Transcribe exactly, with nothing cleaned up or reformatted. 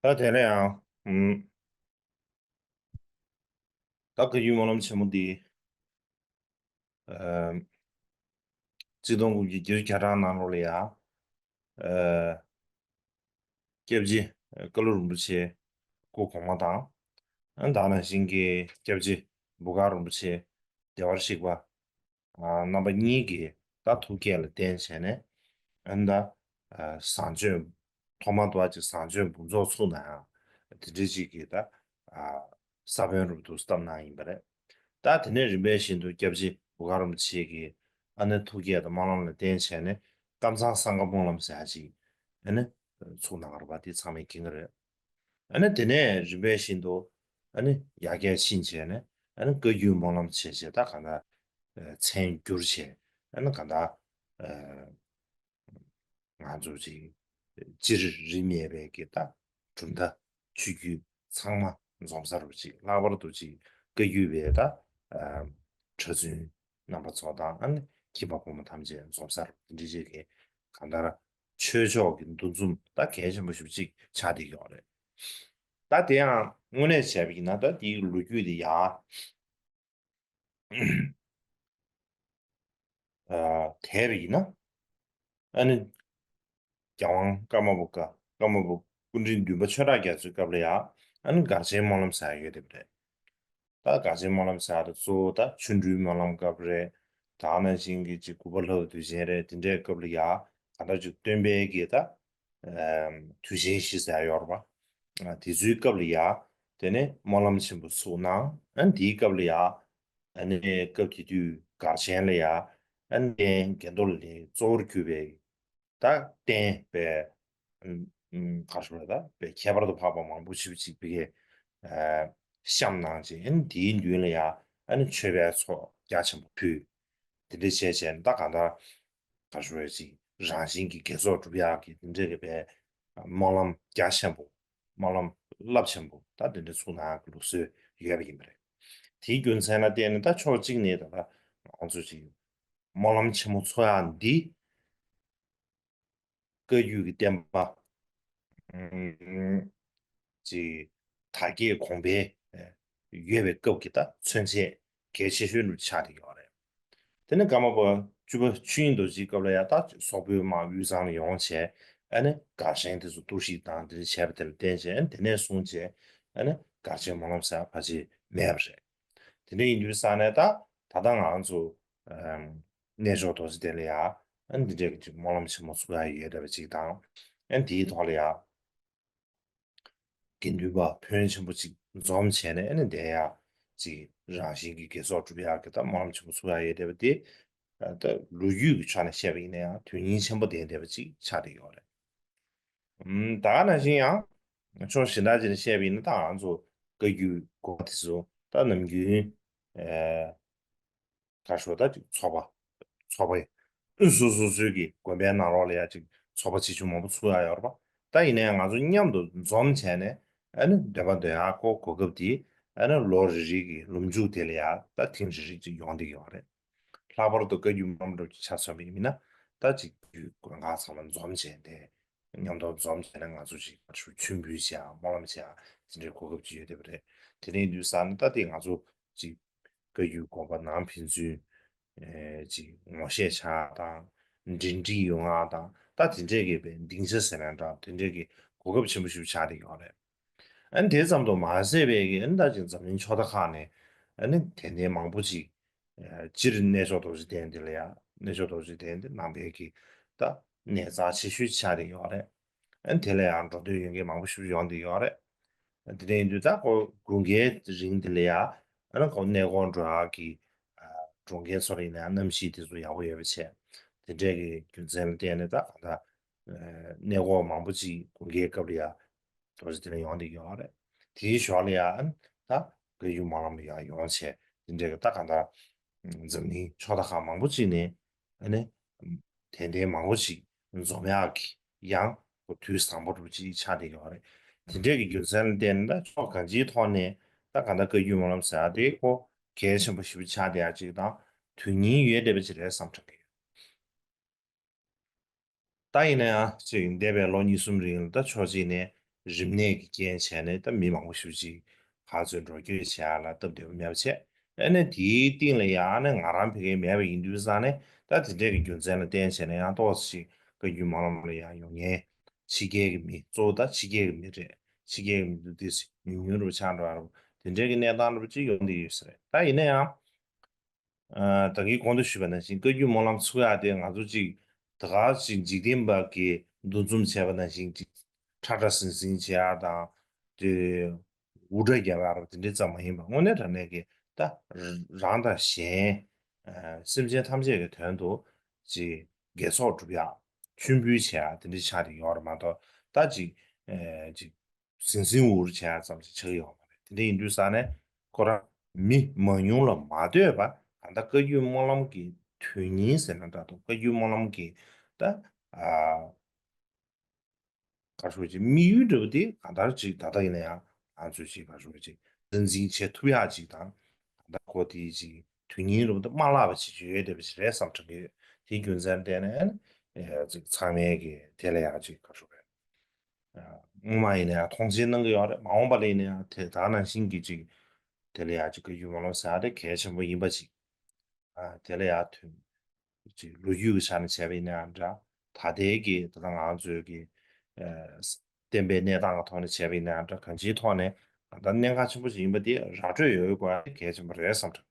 ད་དེ་ལ་ཡང་ཨུམ། ད་བཀའ་བརྒྱུད་སྨོན་ལམ་ཆེན་མོ་འདི། ཨ། གཅིག་སྟོང་དགུ་བརྒྱ་བརྒྱད་ཅུ་གྱ་གྲངས་ནང་ལོགས་ལ་ཡ། ཨ། སྐྱབས་རྗེ་ཀ་ལུ་རིན་པོ་ཆེ་སྐུ་གོང་མ་དང་། ཨ། ད་ནང་བཞིན་གྱི་སྐྱབས་རྗེ་འབོ་དཀར་རིན་པོ་ཆེ་བདེ་བར་གཤེགས་པ། ཨ། རྣམ་པ་གཉིས་ཀྱི་ད་ཐུགས་བསྐྱེད་ལ་བརྟེན་བྱས་ནས། ཨ་ནི་ད། ཨ། བཟང་སྤྱོད་ཐོག་མར་དུ་བ་ཅིག་བཟང་སྤྱོད་འབུམ་ཚོགས་ཚུགས་ན་ཡང་དེ་འདྲའི་ཅིག་གི་ད། ཨ། ས་བོན་རུ་དུ་བཏབ་གནང་ཡིན་པ་རེད། ད་དེ་ནས་རིམ་པས་བཞིན་དུ་སྐྱབས་རྗེ་འབོ་དཀར་རིན་པོ་ཆེ་གི་ཨ་ནི་ཐུགས་བསྐྱེད་དང་སྨོན་ལམ་ལ་བརྟེན་བྱས་ནས་ཀམ་ཚང་སང་ག་སྨོན་ལམ་ཟེར་ཡ་ཅིག་ཨ་ནི་ཚུགས་གནང་བ་རེད་པ། དེ་ཚང་མས་མཁྱེན་གྱི་རེད། ཨ་ནི་དེ་ནས་རིམ་པས་བཞིན་དུ་ཨ་ནི་ཡར་རྒྱས་ཕྱིན་བྱས་ནས་ཨ་ནི་བཀའ་བརྒྱུད་སྨོན་ལམ་བྱས་བྱས་ད་གང་ལྟར་མཚན་བསྒྱུར་བྱས། ཨ་ནི་གང་ལྟར་ང་ཚོ་ཅིག་སྤྱིར་རིས་མེད་པའི་གི་ད་གྲུབ་མཐའ་ཆོས་བརྒྱུད་ཚང་མ་འཛོམས་ས་རུ་ཅིག་ལྷག་པར་དུ་ཅིག་བཀའ་བརྒྱུད་པའི་ད་གྲྭ་བཙུན་རྣམ་པ་ཚོ་དང་། ཨ་ནི་ཁྱིམ་པ་ཕོ་མོ་ཐམས་ཅད་འཛོམས་ས་རུ་འདི་འདྲའི་ཅིག་གི་གང་ལྟར་ཆོས་ཕྱོགས་ཀྱི་འདུ་འཛོམས་ད་གལ་ཆེན་པོ་ཞེ་པོ་ཅིག་ཆགས་བསྡད་ཡོད་རེད། ད་དེ་ཡང་དངོས་གནས་བྱས་པ་ཡིན་ན་ད་དེའི་ལོ་རྒྱུས་དེ་ཡང་ཨ། དེབ་ཡིན་ན། ཨ་ནི་རྒྱལ་དབང་ཀརྨ་པ་ཀ་ཀརྨ་པ་སྐུ་ཕྲེང་བདུན་པ་ཆོས་གྲགས་རྒྱ་མཚོའི་སྐབས་ལ་ཡང་ཨ་ནི་གར་ཆེན་སྨོན་ལམ་ཟེར་ཡ་ཡོད་དེ་རེད། ད་གར་ཆེན་སྨོན་ལམ་ཟེར་ཡ་དེ་གཙོ་བོ་ད་ཆོ་འཕྲུལ་སྨོན་ལམ་སྐབས་རེད། ད་ནང་བཞིན་གྱི་ཅིག་གུས་པ་ལྷ་བ་དུས་ཆེན་རེད། དེ་འདྲའི་སྐབས་ལ་ཡང་ད་ལྟ་ཅིག་སྟོན་པའི་གི་ད་དུས་ཆེན་བཞི་ཟེར་ཡ་ཡོད་རེད་པ། དེ་ཚོའི་སྐབས་ལ་ཡ། དེ་ནས་སྨོན་ལམ་ཆེན་པོ་ཚུགས་གནང་། ཨ་ནི་དེའི་སྐབས་ལ་ཡ། ཨ་ནི་སྐབས་དེ་དུས་གར་ཆེན་ལ་ཡ། ཨ་ནི་རྟེན་དགེ་འདུན་ལ་གཙོ་བོར་གྱུར་པའི་ད་རྟེན་པའི་གར་ཞུ་བ་ད་པའི་ཁྱད་པར་དུ་འཕགས་པ་མང་པོ་ཞིག་ཅིག་པའི་གི་བཤམས་གནང་བྱས། ཨ་ནི་དེའི་མདུན་ལ་ཡ་ཨ་ནི་མཆོད་པའི་ཚོགས་རྒྱ་ཆེན་པོ་ཕུལ། དེ་འདྲ་བྱས་བྱས་ནས་ད་གང་ལྟར་ག་རེ་ཞུ་དགོས་རེད། ཅིག་རང་བཞིན་གྱི་དགེ་ཚོགས་སྒྲུབ་ཡག་གི་དེ་འདྲ་གི་པའི་སྨོན་ལམ་རྒྱ་ཆེན་པོ། སྨོན་ལམ་རླབས་ཆེན་པོ་ད་དེ་འདྲ་ཚུགས་གནང་གི་ལུགས་སྲོལ་ཡོད་པ་ཡིན་པ་རེད། དེའི་རྒྱུ་མཚན་ལ་བརྟེན་ནས་ད་ཕྱོགས་གཅིག་ནས་ད་ལྟ་ང་ཚོ་ཅིག་སྨོན་ལམ་ཆེན་མོ་ཚུགས་ཡག་འདི། བཀའ་བརྒྱུད་ཀྱི་བསྟན་པ་ཅིག་དར་རྒྱས་གོང་འཕེལ་ཡོད་པའི་སྐབས་ཀྱི་ད་མཚོན་བྱེད་གལ་ཆེ་ཤོས་ནུ་ཆགས་བསྡད་ཡོད་རེད། དེ་ནས་ཀརྨ་པ་བཅུ་པ་ཆོས་དབྱིངས་རྡོ་རྗེའི་སྐབས་ལ་ཡང་ད་སོག་པོའི་དམག་དབུས་གཙང་ལ་ཡོང་བྱས། ཨ་ནི་གར་ཆེན་དེ་ཚོ་གཏོར་བཤིག་དང་དེ་འདྲ་བྱས་པ་དེ་ལ་བརྟེན་བྱས། ཨ་ནི་དེ་ནས་བཟུང་བྱས་ཨ་ནི་གར་ཆེན་སྨོན་ལམ་ཟེར་ཕལ་ཆེར་མེད་པ་རེད། དེ་འདྲ་ཡིན་དུས་ས་ནས་ད་ད་ལྟ་ང་ཚོ་གནས་མཆོག་རྡོ་རྗེ་གདན་ལ་ཡ་ཨ་ནི་འདི་འདྲའི་གི་ཅིག་སྨོན་ལམ་ཆེན་མོ་ཚུགས་ཡ་ཡོད་བསྡད་པ་ཅིག་དང་། ཨ་ནི་དེའི་ཐོག་ལ་ཡ་དགེ་འདུན་པ་ཕོན་ཆེན་པོ་ཅིག་འཛོམས་བྱས་ནས། ཨ་ནི་དེ་ཡ་ཅིག་རང་བཞིན་གྱི་དགེ་ཚོགས་སྒྲུབ་ཡག་གི་ད་སྨོན་ལམ་ཆེན་མོ་ཚུགས་ཡ་ཡོད་བསྡད་པ་དེ། ད་ལོ་རྒྱུས་ཀྱི་ཕྱོགས་ནས་བཤད་པ་ཡིན་ན་ཡང་དོན་སྙིང་ཆེན་པོ་ལྡན་བསྡད་པ་ཅིག་ཆགས་བསྡད་ཡོད་རེད། ཨུམ། ད་ག་ནང་བཞིན་ཡང་ཕྱོགས་གཞན་དག་ཅིག་ནས་བཤད་པ་ཡིན་ན་ད་ང་ཚོ་བཀའ་བརྒྱུད་གོ་དེ་ཚོ་ད་ནམ་རྒྱུན་ཨེ་ག་ཞུ་ད་ཅིག་ཚོགས་པ་ཚོགས་པ་སོ་སོ་སོའི་གི་དགོན་པའི་ནང་ལོགས་ལ་ཡ་ཅིག་ཚོགས་པ་ཆེ་ཆུང་མང་པོ་ཚུགས་ཡ་ཡོད་རེད་པ། ད་ཡིན་ན་ཡང་ང་ཚོ་མཉམ་དུ་འཛོམས་བྱས་ནས་ཨ་ནི་འདོན་པ་འདོན་ཡག་གོ་གོ་སྐབས་དེ་ཨ་ནི་ལོ་རེ་རེ་གི་ལོ་མཇུག་དེ་ལ་ཡ་ད་ཐེངས་རེ་རེ་ཅིག་ཡོང་བསྡད་ཡོད་རེད། ལྷག་པར་དུ་བཀའ་བརྒྱུད་སྨོན་ལམ་འགྲུབ་ཀྱི་ཆ་མཚོན་པ་ཡིན་ན་ད་ཅིག་བརྒྱུད་དགོན་ཁག་ཚང་མ་འཛོམས་བྱས་ཏེ་མཉམ་དུ་འཛོམས་བྱས་ནས་ང་ཚོ་ཅིག་མཆོད་འབུལ་བྱེད་ཡ་སྨོན་ལམ་བྱེད་ཡ་དེ་འདྲའི་གོ་སྐབས་ཅིག་ཡོད་བསྡད་པ་རེད། དེ་ནས་ཡིན་དུས་ས་ནས་ད་དེ་ང་ཚོ་ཅིག་བཀའ་བརྒྱུད་དགོན་པ་ནང་ཕན་ཚུན་ཅིག་ངོ་ཤེས་ཆགས་དང་འབྲེལ་འདྲིས་ཡོང་ཡ་དང་ད་དེ་འདྲའི་གི་པའི་སྡིངས་ཆ་ཟེར་ན་འདྲ་དེ་འདྲའི་གི་གོ་སྐབས་ཆེན་པོ་ཞིག་ཆགས་བསྡད་ཡོད་རེད། ཨ་ནི་དེ་ཙམ་དུ་མ་ཟད་པའི་གི་ཨ་ནི་ད་ཅིག་འཛམ་གླིང་ཕྱོགས་མཐའ་ཁག་ནས་ཨ་ནི་དད་ལྡན་མང་པོ་ཅིག་སྤྱིར་གནས་མཆོག་རྡོ་རྗེ་གདན་འདི་ལ་ཡ་གནས་མཆོག་རྡོ་རྗེ་གདན་འདི་ནང་པའི་གི་ད་གནས་རྩ་ཆེ་ཤོས་ཆགས་བསྡད་ཡོད་རེད། ཨ་ནི་དེ་ལ་ཡང་འགྲོ་འདོད་ཡོད་མཁན་མང་པོ་ཞིག་ཡོང་བསྡད་ཡོད་རེད། དེ་འདྲ་ཡིན་དུས་ད་ཁོ་དགུན་ཁའི་རིང་འདི་ལ་ཡ་ཨ་ནི་ཁོ་གནས་སྐོར་འགྲོ་ཡག་གི་འགྲོ་མཁན་ཚོ་ལ་ཡིན་ན་ཡང་གནམ་གཤིས་དེ་ཚོ་ཡག་པོ་ཡོད་པ་བྱས། དེ་འདྲའི་གི་རྒྱུ་མཚན་ལ་བརྟེན་ནས་ད་གང་ལྟར་གནས་སྐོར་མང་པོ་ཅིག་དགུན་ཁའི་སྐབས་ལ་ཡ་རྡོ་རྗེ་གདན་ལ་ཡོང་བསྡད་ཡོད་རེད། དེའི་ཞོར་ལ་ཡང་ད་བཀའ་བརྒྱུད་སྨོན་ལམ་ཡང་ཡོང་བྱས་དེ་འདྲའི་གི་ད་གང་ལྟར་འཛམ་གླིང་ཕྱོགས་མཐའ་ཁག་མང་པོ་ཅིག་ནས་ཨ་ནི་དད་ལྡན་མང་པོ་ཅིག་འཛོམས་ཡག་གི་ཡང་དུས་བཟང་པོ་རུ་ཅིག་ཆགས་བསྡད་ཡོད་རེད། དེ་འདྲའི་གི་རྒྱུ་མཚན་ལ་བརྟེན་ནས་ད་ཕྱོགས་གང་ཅིའི་ཐོག་ནས་ད་གང་ལྟར་བཀའ་བརྒྱུད་སྨོན་ལམ་ཟེར་ཡག་དེ་ཁོ་གལ་ཆེན་པོ་ཞེ་པོ་ཆགས་བསྡད་ཡག་ཅིག་དང་དོན་སྙིང་ཡོད་བསྡད་པ་ཅིག་རེད་བསམ་དྲན་གི་ཡོད། ད་ཡིན་ན་ཡང་ཅིག་འདས་པའི་ལོ་གཉིས་གསུམ་རིང་ལ་ད་ཕྱོགས་གཅིག་ནས་ རིམས་ནད་ཀྱི་རྐྱེན་བྱས་ནས་ད་མི་མང་པོ་ཞེ་པོ་ཅིག་ཕར་ཚུར་འགྲོ་སྐྱོད་བྱེད་ཡ་ལ་སྟབས་བདེ་པོ་མེད་པ་བྱས། ཨ་ནི་དེའི་སྟེང་ལ་ཡང་ནི་ང་རང་ཕ་གིར་མེད་པ་ཡིན་དུས་ཙང་ནས་ད་དེ་འདྲས་ཀྱི་རྒྱུ་མཚན་ལ་བརྟེན་བྱས་ནས་ཡང་ཏོག་ཙམ་ཞིག་བཀའ་བརྒྱུད་སྨོན་ལམ་ལ་ཡང་ཡོང་མཁན་ཕྱི་རྒྱལ་གྱི་མི། གཙོ་བོ་ད་ཕྱི་རྒྱལ་གྱི་མི་རེད། ཕྱི་རྒྱལ་གྱི་མི་འདུག་དེ་ཉུང་ཉུང་རུ་ཆགས་འགྲོ་ཡ་རུ་དེ་འདྲས་ཀྱི་གནས་སྟངས་འདྲ་པོ་ཅིག་ཡོང་བསྡད་ཡོད་ས་རེད། ད་ཡིན་ན་ཡང་། ཨ། ད་གིན་གོང་དུ་ཞུས་པ་ནང་བཞིན་བཀའ་བརྒྱུད་སྨོན་ལམ་ཚུགས་ཡག་དེ་ང་ཚོ་ཅིག་ད་ག་ཅིག་འཇིག་རྟེན་པ་གིས་འདུ་འཛོམས་བྱས་པ་ནང་བཞིན་ཅིག་ཁྲ་ཁྲ་ཟིང་ཟིང་བྱེད་ཡག་དང་། དེ་འུར་སྒྲ་རྒྱབ་ཡག་ར་དེ་འདྲའི་ཙམ་མ་ཡིན་པ། དངོས་གནས་དྲང་གནས་ཀྱི་ད་རང་དང་གཞན། ཨ། སེམས་ཅན་ཐམས་ཅད་ཀྱི་དོན་དུ་ཅིག་དགེ་ཚོགས་སྒྲུབ་ཡག་མཆོད་འབུལ་བྱེད་ཡག་དེ་འདྲའི་ཆ་དེ་ཡོད་རེད་མ་གཏོགས། ད་ཅིག་ཨ། ཅིག་ཟིང་ཟིང་འུར་བྱེད་ཡ་ཙམ་ཞིག་ཆགས་ཀྱི་ཡོད་མ་རེད། དེ་འདྲ་ཡིན་དུས་ཙང་ནས་ཁོ་རང་མི་མང་ཉུང་ལ་མ་ལྟོས་པ། གང་ལྟར་བཀའ་བརྒྱུད་སྨོན་ལམ་གྱི་དོན་སྙིང་ཟེར་ན་འདྲ་འདུག་བཀའ་བརྒྱུད་སྨོན་ལམ་གྱི་ད། ཨ། ག་རེ་ཞུ་དགོས་རེད། དམིགས་ཡུལ་འདྲ་པོ་དེ་གང་ལྟར་ཅིག་ད་ལྟ་ཡིན་ན་ཡང་ང་ཚོས་ཅིག་ག་རེ་ཞུ་དགོས་རེད། ཅིག་སྟངས་འཛིན་བྱེད་ཐུབ་ཡག་ཅིག་དང་། གང་ལྟར་ཁོ་དེའི་ཅིག་དོན་སྙིང་འདྲ་པོ་དེ་མ་བརླག་པ་བྱེད་རྒྱུ་ཡོད་བསྡད་པ་ཞིག་རེད་བསམ་དྲན་གྱི་ཡོད། དེའི་རྒྱུ་མཚན་བརྟེན་ནས་ཨ་ནི་ཅིག་ཚང་མས་ཀྱི་དེ་ལ་ཡང་ཅིག་ག་རེ་ཞུ་དགོས་རེད། སྔོན་མ་ཡིན་ན་ཡང་མཐོང་ཆེན་གནང་གི་ཡོད་རེད། མ་འོངས་པ་ལ་ཡིན་ན་ཡང་དེ་ད་ནང་བཞིན་གྱི་ཅིག་དེ་ལ་ཡང་ཅིག་བཀའ་བརྒྱུད་སྨོན་ལམ་ཟེར་ཡ་དེ་གལ་ཆེན་པོ་ཡིན་པ་ཅིག་ཨ། དེ་ལ་ཡང་དོན་ཅིག་ལོ་རྒྱུས་ཀྱི་ཆ་ནས་བྱས་པ་ཡིན་ན་ཡང་འདྲ། ད་ལྟའི་གི་ད་ལྟ་ང་ཚོའི་གི་ཨ། བསྟན་པའི་གནས་སྟངས་ཀྱི་ཐོག་ནས་བྱས་པ་ཡིན་ན་ཡང་འདྲ། གང་ཅིའི་ཐོག་ནས་ད་ལྟ་གནད་འགག་ཆེན་པོ་ཞིག་ཡིན་པ་དེ་ར་སྤྲོད་ཡོད་དགོས་ཡ་དེ་གལ་ཆེན་པོ་རེད་བསམ་འདྲ།